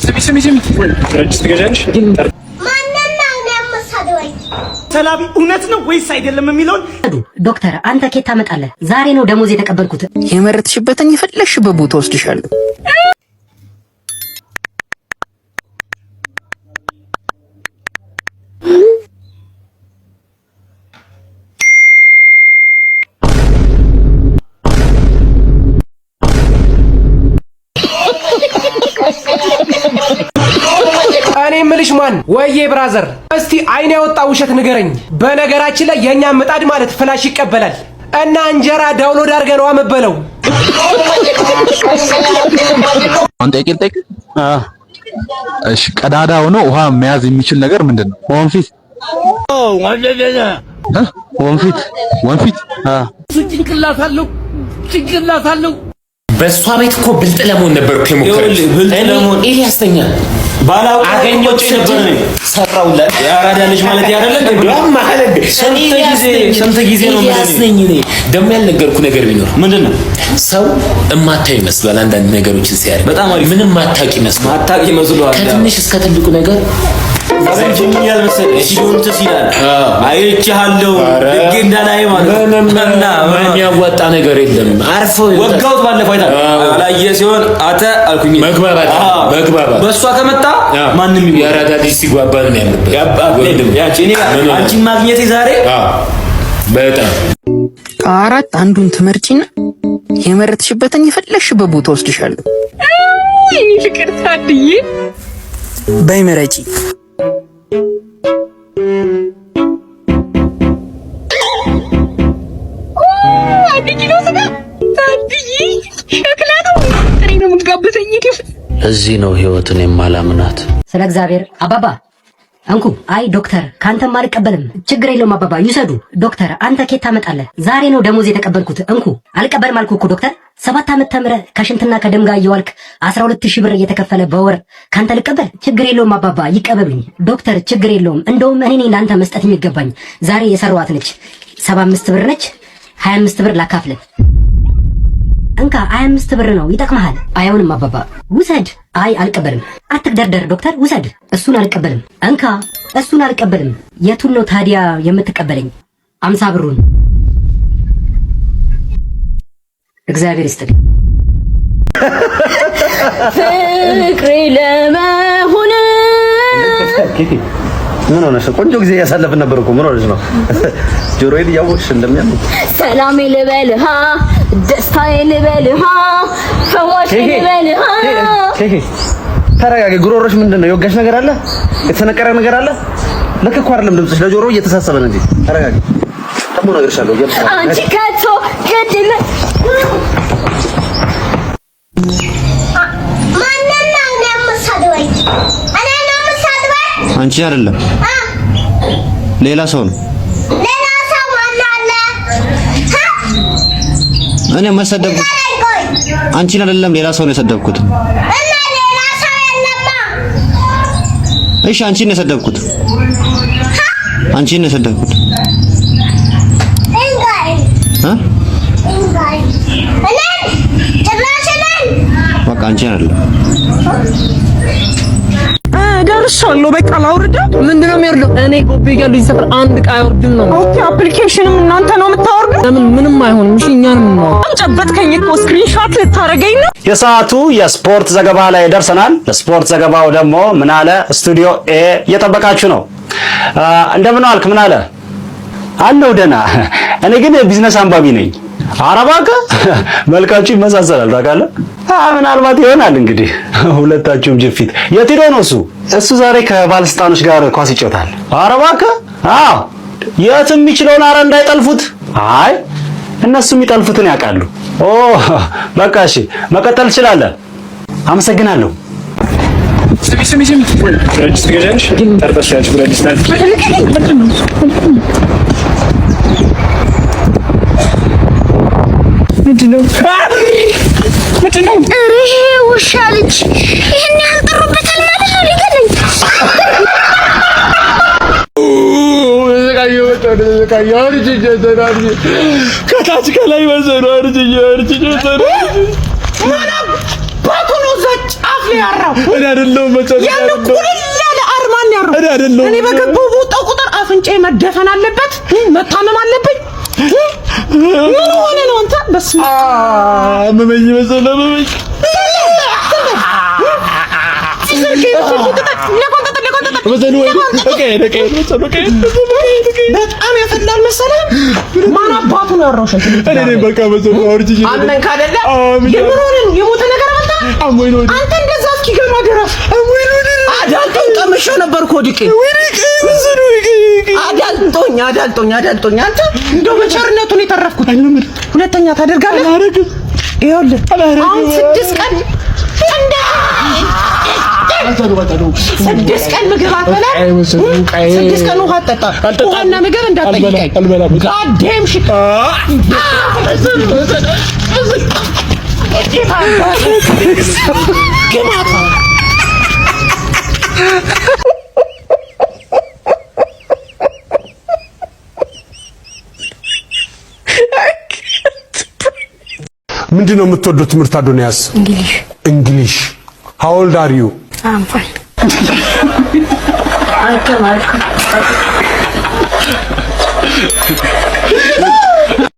ስሚ ስሚ ስሚ፣ ብረት ድስት ትገዣለሽ? ሰላቢ እውነት ነው ወይስ አይደለም የሚለውን ዶክተር አንተ ኬት ታመጣለህ? ዛሬ ነው ደሞዝ የተቀበልኩት። የመረጥሽበትን የፈለግሽበት ቦታ ወስድሻለሁ። እኔ ምልሽ ማን ወዬ brother፣ እስቲ አይን ያወጣ ውሸት ንገረኝ። በነገራችን ላይ የኛ ምጣድ ማለት flash ይቀበላል እና እንጀራ download አድርገህ ነው የምበለው። አንተ ጥያቄ ልጠይቅህ? እሺ፣ ቀዳዳ ሆኖ ውሃ መያዝ የሚችል ነገር ምንድን ነው? ወንፊት። ወንፊት ወንፊት። ጭንቅላት አለው፣ ጭንቅላት አለው። በእሷ ቤት እኮ ብልጥ ለመሆን ነበር እኮ የሞከረችው። ብልጥ ለመሆን ይሄ ያስተኛል። ባላውቀው ነበር ሰራውላት። የአራዳ ልጅ ማለት ያደለ ስንት ጊዜ ነው ያስነኝ። እኔ ደግሞ ያልነገርኩ ነገር ቢኖር ምንድን ነው፣ ሰው እማታው ይመስሏል። አንዳንድ ነገሮችን ሲያደርግ በጣም አሪፍ ምንም ማታውቅ ይመስሏል። ማታውቅ ይመስሏል። ከትንሽ እስከ ትልቁ ነገር ፈረንጅ ምን ይላል መሰለህ? ሲዶንትስ ይላል። አይቼሃለሁ ልጌ እንዳላይ ማለት ነው። ምንም የሚያዋጣ ነገር የለም። አርፎ ወጋውት ባለፈው አይታል አላየ ሲሆን አተ አልኩኝ። መግባባት መግባባት በእሷ ከመጣ ማንም ይጎዳል። የአራዳ ልጅ ሲጓባ ነው ያለበት። ያቺ እኔ አንቺን ማግኘቴ ዛሬ በጣም ከአራት አንዱን ትመርጪና የመረጥሽበትን የፈለግሽበት ቦታ ወስድሻለሁ። ወይኔ ፍቅር ታድዬ በይ ምረጪ። አንድ ኪሎ ስጋ ታድዬ፣ ሸክላ ነው ጥሬ ነው የምትጋብዘኝ? እዚህ ነው ህይወትን የማላምናት። ስለ እግዚአብሔር አባባ እንኩ። አይ ዶክተር ካንተም አልቀበልም። ችግር የለውም አባባ ይውሰዱ። ዶክተር አንተ ኬት ታመጣለህ? ዛሬ ነው ደሞዝ የተቀበልኩት። እንኩ። አልቀበልም አልኩ እኮ ዶክተር። 7 ዓመት ተምረህ ከሽንትና ከደም ጋር እየዋልክ 12,000 ብር እየተከፈለ በወር ካንተ ልቀበል? ችግር የለውም አባባ ይቀበሉኝ። ዶክተር ችግር የለውም፣ እንደውም እኔ ነኝ ለአንተ መስጠት የሚገባኝ። ዛሬ የሰራኋት ነች 75 ብር ነች። 25 ብር ላካፍልህ። እንካ 25 ብር ነው ይጠቅመሃል። አይሆንም አባባ ውሰድ። አይ አልቀበልም። አትግደርደር ዶክተር ውሰድ። እሱን አልቀበልም። እንካ እሱን አልቀበልም። የቱን ነው ታዲያ የምትቀበለኝ? 50 ብሩን። እግዚአብሔር ይስጥልኝ። ፍቅሬ ለመሆን ምን ሆነሽ? ቆንጆ ጊዜ እያሳለፍን ነበር እኮ። ምን ሆነሽ ነው? ጆሮዬን እያወቅሽ እንደሚያም ሰላሜ ልበልሃ፣ ደስታዬ ልበልሃ፣ ፈዋሽ ልበልሃ። ተረጋጊ። ጉሮሮሽ ምንድን ነው? የወጋሽ ነገር አለ? የተሰነቀረ ነገር አለ? ልክ እኮ አይደለም ድምፅሽ፣ ለጆሮ እየተሳሰበ ነው እንጂ። ተረጋጊ። ደግሞ እነግርሻለሁ። አንቺ ከቶ ግድ አንቺ አይደለም ሌላ ሰው ነው። ሌላ ሰው ማን አለ? እኔ መሰደብኩት አንቺን አይደለም ሌላ ሰው ነው የሰደብኩት። እና ሌላ ሰው የለማ። እሺ አንቺን ነው የሰደብኩት። አንቺን ነው የሰደብኩት። በቃ አንቺን አይደለም። ደርሻለሁ። በቃ ላውርደው። ምንድን ነው የሚወርደው? እኔ ጎቤ እያለሁ እዚህ ሰፈር አንድ ዕቃ አይወርድም ነው። Okay፣ application ም እናንተ ነው የምታወርዱት? ለምን ምንም አይሆንም። እሺ እኛንም ነው። ጨበጥከኝ እኮ screenshot ልታረገኝ ነው። የሰዓቱ የስፖርት ዘገባ ላይ ደርሰናል። ለስፖርት ዘገባው ደግሞ ምናለ ስቱዲዮ ኤ እየጠበቃችሁ ነው። እንደምን ዋልክ ምናለ? አለው ደህና። እኔ ግን ቢዝነስ አንባቢ ነኝ። ኧረ እባክህ መልካችሁ ይመሳሰላል ታውቃለህ። ምናልባት ይሆናል እንግዲህ ሁለታችሁም ጅፊት። የት ሄዶ ነው እሱ? እሱ ዛሬ ከባለስልጣኖች ጋር ኳስ ይጫወታል። ኧረ እባክህ። አዎ የት የሚችለውን አረ እንዳይጠልፉት። አይ እነሱ የሚጠልፉትን ያውቃሉ። ኦ በቃ እሺ፣ መቀጠል ትችላለህ። አመሰግናለሁ። ስሚ ስሚ ስሚ፣ ብረት ድስት ትገዣለሽ? ጠርጠር ያለሽ ብረት ድስት አለ። ምንድን ነው? ምንድን ነው? ኧረ ይሄ ውሻ ልጅ ይሄን ያህል ጥሩበታል ማለት ነው። ሊገለኝ ከታች ከላይ መሰሉ አባቱ ነው እዛ ጫፍ ነው ያራው? እኔ አይደለሁም መሰሉ። ያን ቁልል ያለ አር ማን ያራው? እኔ አይደለሁም። እኔ በገባው በወጣው ቁጥር አፍንጫዬ መደፈን አለበት፣ መታመም አለብኝ። ምን ሆነ ነው አንተ? በስመ አብ። አመመኝ መሰሉ፣ አመመኝ። መሰሉ ወይ okay በጣም ያፈላል መሰለህ። ማን አባቱ ነው ያራው ሽንት ቤት? እኔ ነኝ በቃ መሰሉ አውርጂ። አመንክ አይደለ? የምን ሆነ ነው? የሞተ ነገር አመጣ? አሞኝ ነው። አንተ እንደዛ እስኪገባ ድረስ አዳልጦኝ ቀምሼው ነበር እኮ ወድቄ። አዳልጦኝ አዳልጦኝ አዳልጦኝ። አንተ እንደው በቸርነቱ ነው የተረፍኩት። ሁለተኛ ታደርጋለህ? ይኸውልህ አሁን 6 ቀን 6 ቀን ምግብ አትበላም፣ 6 ቀን ውሃ አትጠጣም። ውሃና ምግብ እንዳትጠይቀኝ። Goddamn shit። ግማታ። ምንድን ነው የምትወደው ትምህርት አዶንያስ? English. English። How old are you? I'm fine.